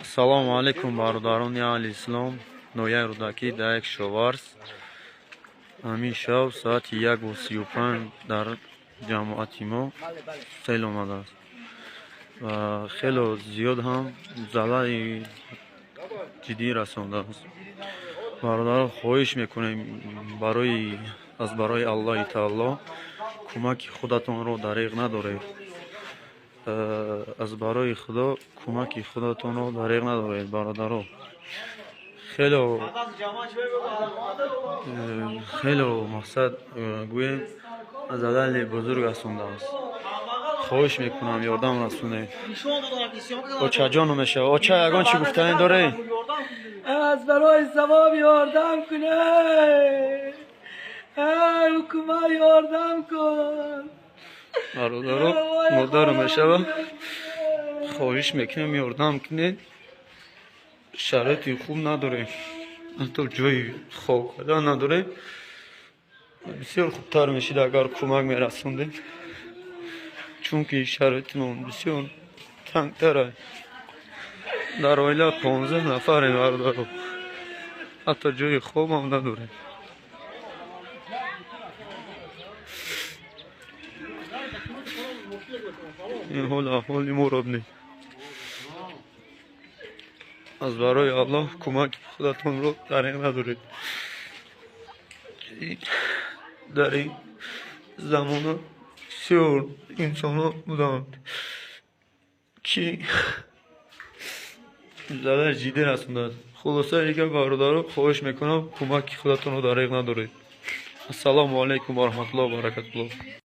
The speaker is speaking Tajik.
Ассалому алайкум, бародарони аҳли ислом. Ноҳияи Рӯдакӣ, дар Кишоварз, ҳамин шаб соати 1:35 дар ҷамоати мо сел омадааст ва хело зиёд ҳам залали ҷиддӣ расондааст. Бародарон, хоҳиш мекунем, аз барои Аллоҳи таоло кӯмаки худатонро дареғ надоред. Аз барои Худо кӯмаки худатонро дареғ надоред, бародаро. Хело хело, мақсад гӯем, залали бузург расондааст. Хоҳиш мекунам, ёрдам расонед. Очаҷону мешава. Оча, ягон чӣ гуфтанӣ доред? Аз барои савоб ёрдам кунед, ҳукумат, ёрдам кун. Бародаро, модару мешава, хоҳиш мекунем, ёрдам кунед. Шароити хуб надорем, ҳатто ҷои хоб кардан надорем. Бисёр хубтар мешид, агар кӯмак мерасондем, чунки шароитимон бисёр тангтар. Дар оила 15 нафарем, бародаро, ҳатто ҷои хобам надорем. Ин ҳол аҳволи моро бинед. Аз барои Аллоҳ кӯмаки худатонро дареғ надоред. Дар ин замона бисёр инсонҳо буданд, ки зарар ҷиддӣ расондааст. Хулоса дигар, бародаро, хоҳиш мекунам, кӯмаки худатонро дареғ надоред. Ассалому алайкум ва раҳматуллоҳи ва баракатуллоҳ.